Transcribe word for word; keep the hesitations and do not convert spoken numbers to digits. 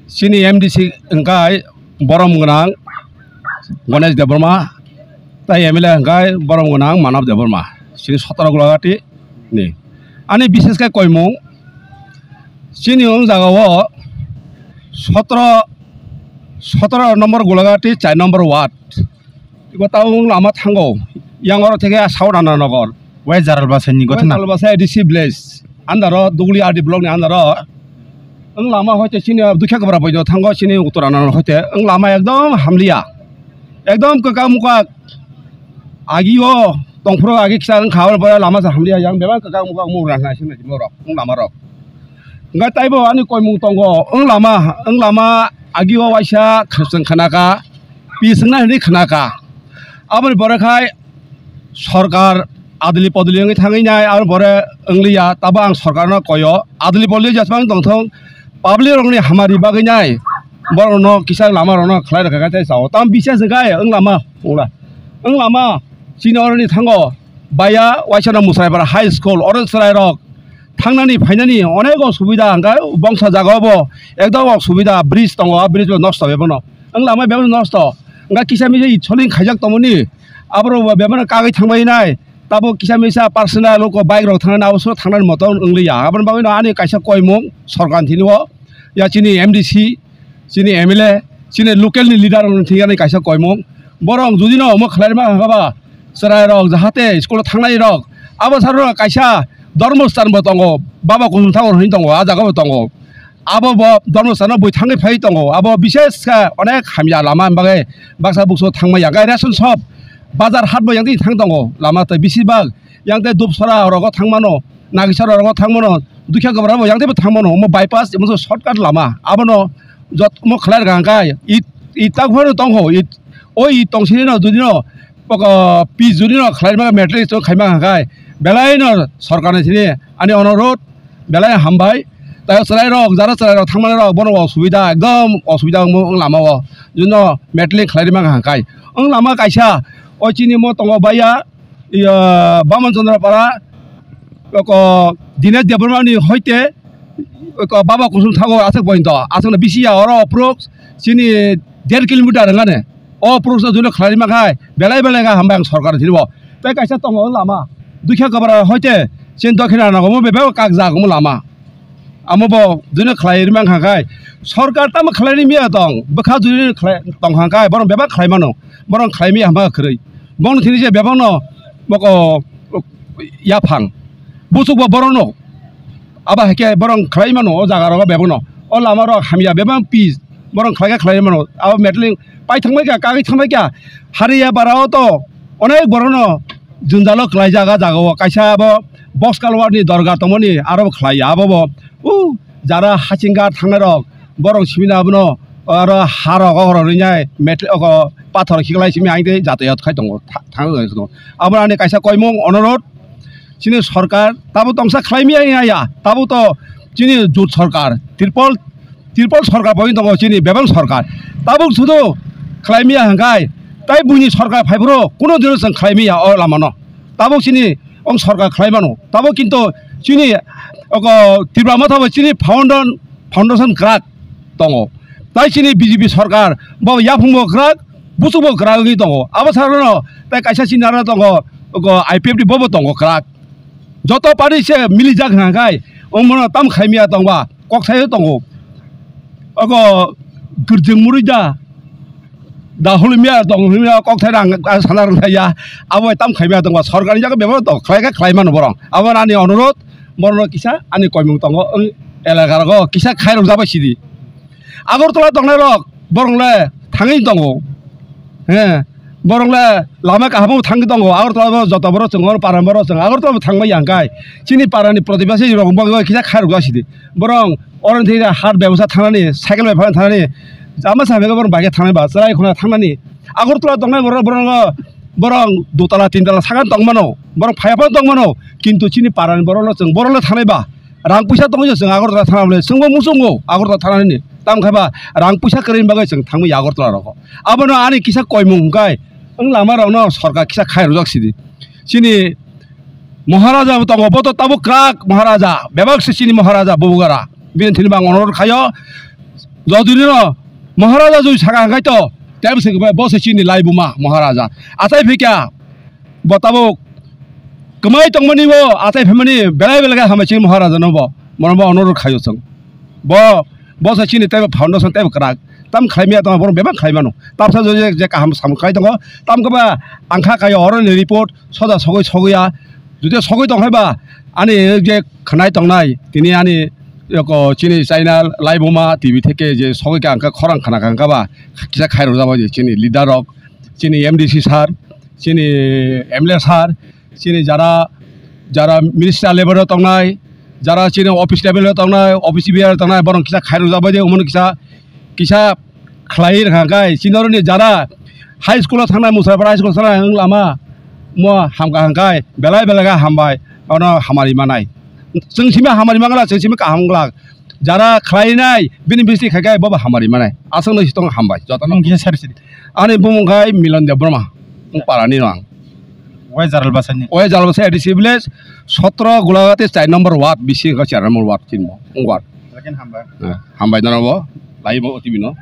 Chini M D C hwnkhe borom gwnang Ganesh Debbarma, tai M L A hwnkhe borom gwnang Manav Debbarma, chini sotoro Gulagati ni. Ani bishesh khe koimung, chini o jaga o sotoro, sotoro nombor Gulagati, char nombor ward. Ibo tabuk lama thango, yang oro theke South Anandanagar, West Jaralbasai ni West gotha na? Jaralbasai A D C village under o, Dugli R D block ni under o. Ang lama hoite chini Dukhyakabra bai thango, chini Uttor Anandanagar hoite. Ang lama ekdom hamliya, ekdom kwkak mukak. Agi o tongphuru agi kisa ang kha, abo lama sa hamliya, yang bebak kwkak mukak muk rang hai sini borok ang lama rok. Hwnkhe taibo ani koimung tongo, ang lama, ang lama agi o waisa khasang khanaka, pisingna hwnwi khnaka. Aboni pore khai sorkar adli podli wngwi thangwi nai, aboni pore wngliya, tabo ang sorkarno koyo, adli podli jesmang tongthong, public rokni hamari bagwi nai, borokno kisa lama rokno khlai rwkha khe tei sao. Tam bisas hwnkhe wng lama, wngla, wng lama, chini oroni thango, baya waisano Musraipara High School, oro chwrairok thangnani phainani onek osubida, hwnkhe bongsa jaga o bo ekdom osubida, bridge tongo, a bridge bo nosto bai bono. Ang lama bebak nosto. Hwnkhe kisa misa i soling khaijak tongmani. Aborok bo bebak kagwi thangbai nai. Tabuk kisa misa personal rok bike rok thangnani abo soro thangnani moto wng liya. Aboni bagwi no ani kaisa koimung sorkar ni thani o. Ya chini M D C, chini M L A, chini local ni leader rok ni thani ani kaisa koimung. Borok jodi no omo khlai ma hwnkha ba chwrai rok jahate school o thangnai rok. Abo saro kaisa dhormo sthan bo tongo. Baba kusum thakur hwnwi tongo. A jaga bo tongo. Abo bo Dharmasthalno bui thangwi phai tongo. Abo bishesh khe onek hamya lama bagwi baksa bukso thangma ya. Gai ration shop, bazar hat bo yang twi thang tongo. Lama tei bisi bag yang tei Dupsara rogo thangmano, Nagisara rogo thangmano, Dukhyakabra bo yang tei bo thangmano. Omo bypass, omo shortcut lama. Abono jot mo khlai rwkha hwnkhe it, it tak phano tongkho. It, o it tong sini no, dudino, poko, pi juni no khlai ma, metric to khai ma hwnkhe belai no sorkar ni sini ani onurodh. Belai hambai. Tai chwrairok, jara chwrairok thangmanirok, bono osubida, ekdom osubida wng, wng lama o. Juno metlin khlai rima kaham kai. Wng lama kaisa, o chini mo tongo baiya, iya, Baman Chandra Para, oko Dinesh Debbarma ni hoite, oko Baba Kusum thago aswk pointo, aswk no bisi ya oro approx chini der kilometer wngane. O process no juno khlai ma khai, belai belai kha hambai ang sorkar ni thwibo. Tei kaisa tongo lama, Dukhyakabra hoite, chini Dokhina nago mo bebak kakjak omo lama. Amo bo juno khlai rima kha khai, sorkar tamo khlai ri miya tong, bwkha juno khlai tong kha khai, borok bebak khlai mano, borok khlai miya hama kwrwi. Bong thini je bebak no, boko, yaphang, buchuk bo borok no, abo hai khe borok khlai mano o jaga rogo bebak no. O lama rok hamya bebak pis. Borok khlai khe khlai mano. Abo metlin pai thangbai kha, kagwi thangbai kha. Hariya bara o to onek borok no junjalo khlai jaga jaga o. Kaisa abo Box Culvert ni dorga tongmani aro bo khlai ya. Abo bo, u, jara hachingga thangnai rok, borok simi na abono aro ha rok o rok rinai met-, oko pathor khiklai simi aing tei jatayat khai tongo, tha-, thang tongo. Abo ani kaisa koimung onurodh. Chini sorkar tabuk tongsa khlai miya ya, ya. Tabuk to chini jut sorkar, Tripal, Tripal sorkar bo tongo chini bebak sorkar. Tabuk sudu khlai miya hwnkhe, tai buini sorkar phai phuru kuno dino chwng khlai miya o lama no. Tabuk chini ong sorkar khlai mano. Tabuk kintu chini oko Tipra Motha bo chini foundation, foundation kwrak tongo. Tai chini B J P sorkar bo yaphung bo kwrak, buchuk bo kwrak wngwi tongo. Abo sarno tai kaisa chini aro tongo, oko I P F T bo bo tongo kwrak. Joto party se milijak hwnkha khai, omono tam khaimya tongba, kok sayo tongo. Oko Girjing Murui da, da Hulumya tong, Hulumya kok thai rang, ah, sana rang thai ya. Abo tam khaimya tongba, sorkar ni jaga bebak to khlai kha khlai mano borok. Abo ani onurodh, borok kisa ani koimung tongo, wng elaka rogo kisa khairok jabai sidi. Agartala tongnai rok, borok le thangwi tongo. He, borok le lama kaham bo thangwi tongo. Agartala bo joto borok chwng, oro para borok chwng, Agartala bo thangbai ya hwnkhe. Chini para ni protibasi rok bo kisa khairok ja sidi. Borok oro thwi hat bebsa thangnani, cycle bai phan thangnani, ama sa bego borok bai khe thangnai ba, chwrai khuna thangnani. Agartala tongnai borok, borok, borok dutala, tintala sagan tongmano, borok phaya phano tongmano, kintu chini para ni borok no chwng, borok le thangnai ba. Rang puisa tongwi chwng Agartala thana bole, chwngbo muchungo Agartala thanani. Tamo khe ba rang puisa kwrwini bagwi chwng thangwi Agartala rogo. Abono ani kisa koimung hwnkhe, wng lama rokno sorkar kisa khai rwjak sidi. Chini Maharaja bo tongo, bo to tabuk kwrak Maharaja, bebak se chini Maharaja Bubugara. Bini thani bang onurodh khayo, Jodi no Maharaja joi saka hwnkhe to, tei bwswk bo se chini laibuma Maharaja. Achai phikya, bo tabuk kwmai tongmani bo, achai phaimani belai belai khe hambai chini Maharaja no bo. Mono bo onurod khaio chwng. Bo, bo se chini tei foundation tei kwrak. Tam khlaimya tong, borok bebak khlaimano. Tamsa je, je kaham sam khlai tongo, tam khe ba ang kha kaio oroni report, soda sogwi sogwi ya. Jodi sogwi tong hai ba, ani je khwnai tongnai, tini ani yoko chini China laibuma T V theke je sogwi ka ang kha khorang khna ka ang kha ba, kisa khairok jabo je chini leader rok, chini M D C sir, chini M L A sir, chini jara, jara minister level o tongnai, jara chini office level o tongnai, office bearer tongnai, borok kisa khairok jabo je, umoni kisa, kisa khlai rwkha khe, chini oroni jara high school o thangnai, Musarapara high school o thangnai, wng lama mo hamkha hwnkhe belai belai khe hambai, bono hamari manai. Chwng simi hamari mangla, chwng simi kaham wngla. Jara khlainai, bini bisti khai khe bobo hamari manai. Aswkno sitong hambai, jotono. Bumung kisa sari sari. Ani bumung khai Milon Debbarma, wng parani no ang. Wai Jaralbasani. Wai Jaralbasa A D C village, sotro Gulagati char number ward, bisi khe char number ward chinmo, wng ward. Lakin hambai. Eh, hambai nono bo, laibo T V no.